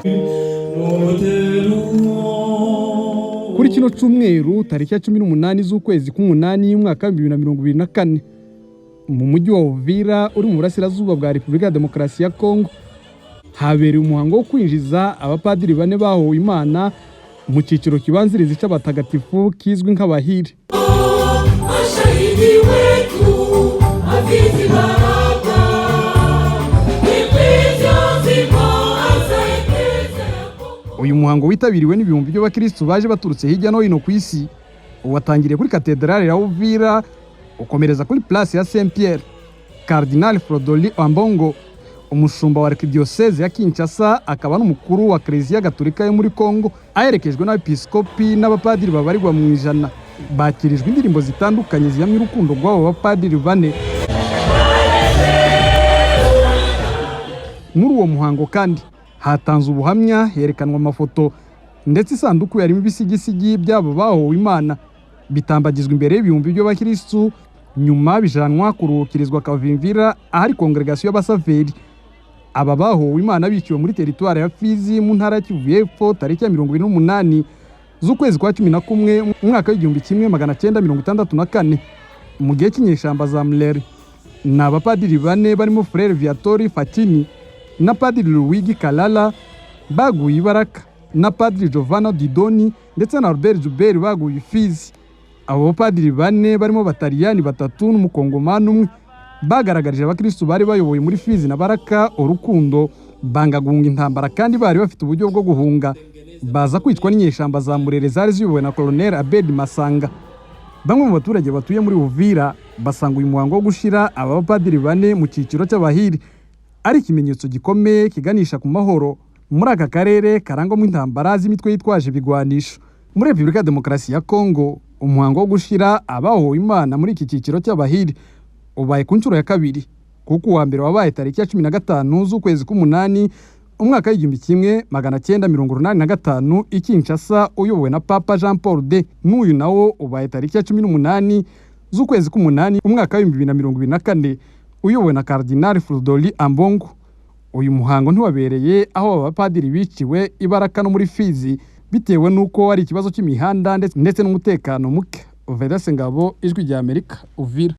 Nous te louons. Kuri kino cyumweru, tariki ya 18 z'ukwezi k'umunani, umwaka wa 2024, mu mujyi wa Uvira uri mu burasirazuba bwa Repubulika ya Demokarasi ya Kongo, habereye umuhango wo kwinjiza abapadiri bane bahowe Imana mu cyiciro kibanziriza icy'abatagatifu kizwi nk'abahire. Mashahidi wetu afite baraka Eklezia nzima aza eklezia yako. Uyu muhango witabiriwe n'ibihumbi by'abakirisitu baje baturutse hirya no hino ku isi. Watangiriye kuri katedrali ya Uvira, ukomereza kuri place ya Saint Pierre. Cardinal Frodoli Ambongo, umushumba wa Archdiocese ya Kinshasa akaba n'umukuru wa Kiliziya Gatolika yo muri Kongo, aherekejwe n'abepiskopi n'abapadiri babarirwa mu ijana, bakirijwe indirimbo zitandukanye zihamya urukundo rw'abo bapadiri bane. Muri uwo muhango kandi hatanzwe ubuhamya, herekanwa amafoto, ndetse isanduku yarimo ibisigisigi by'abo bahowe Imana bitambagizwa imbere y'ibihumbi by'abakirisitu, nyuma bijanwa kuruhukirizwa Kavimvira ahari kongregasiyo y'abasaveri. Aba bahowe Imana biciwe muri teritwari ya Fizi mu ntara ya Kivu y'Epfo tariki ya 28 z'ukwezi kwa 11, umwaka wa 1964, mu gihe cy'inyeshyamba za Mleri. Ni abapadiri bane barimo Frere Viatori Fatini na Padiri Luigi Kalala baguye Ibaraka, na Padiri Giovanna Didoni ndetse na Albert Jubert baguye Fizi. Abo bapadiri bane barimo Abataliyani batatu n'Umukongomani umwe bagaragarije abakirisitu bari bayoboye muri Fizi na Baraka urukundo, banga guhunga intambara kandi bari bafite uburyo bwo guhunga, baza kwicwa n'inyeshyamba za Murere zari ziyobowe na Colonel Abed Masanga. Bamwe mu baturage batuye muri Uvira basanga uyu muhango wo gushira aba bapadiri bane mu cyiciro cy'abahiri ari ikimenyetso gikomeye kiganisha ku mahoro muri aka karere karangwamo intambara z'imitwe yitwaje ibigwanisho. Muri Repubulika ya Demokarasi ya Kongo, umuhango wo gushira abahowe Imana muri iki cyiciro cy'abahiri ubaye ku nshuro ya kabiri, kuko uwa mbere wabaye tariki ya 15 z'ukwezi k'umunani, umwaka wa 1985 i Kinshasa, uyobowe na Papa Jean Paul II. N'uyu nawo ubaye tariki ya 18 z'ukwezi k'umunani, umwaka wa 2024, uyobowe na Cardinal Fridolin Ambongo. Uyu muhango ntiwabereye aho aba bapadiri biciwe Ibaraka no muri Fizi, bitewe n'uko hari ikibazo cy'imihanda ndetse n'umutekano muke. Vedaste Ngabo, Ijwi rya Amerika, Uvira.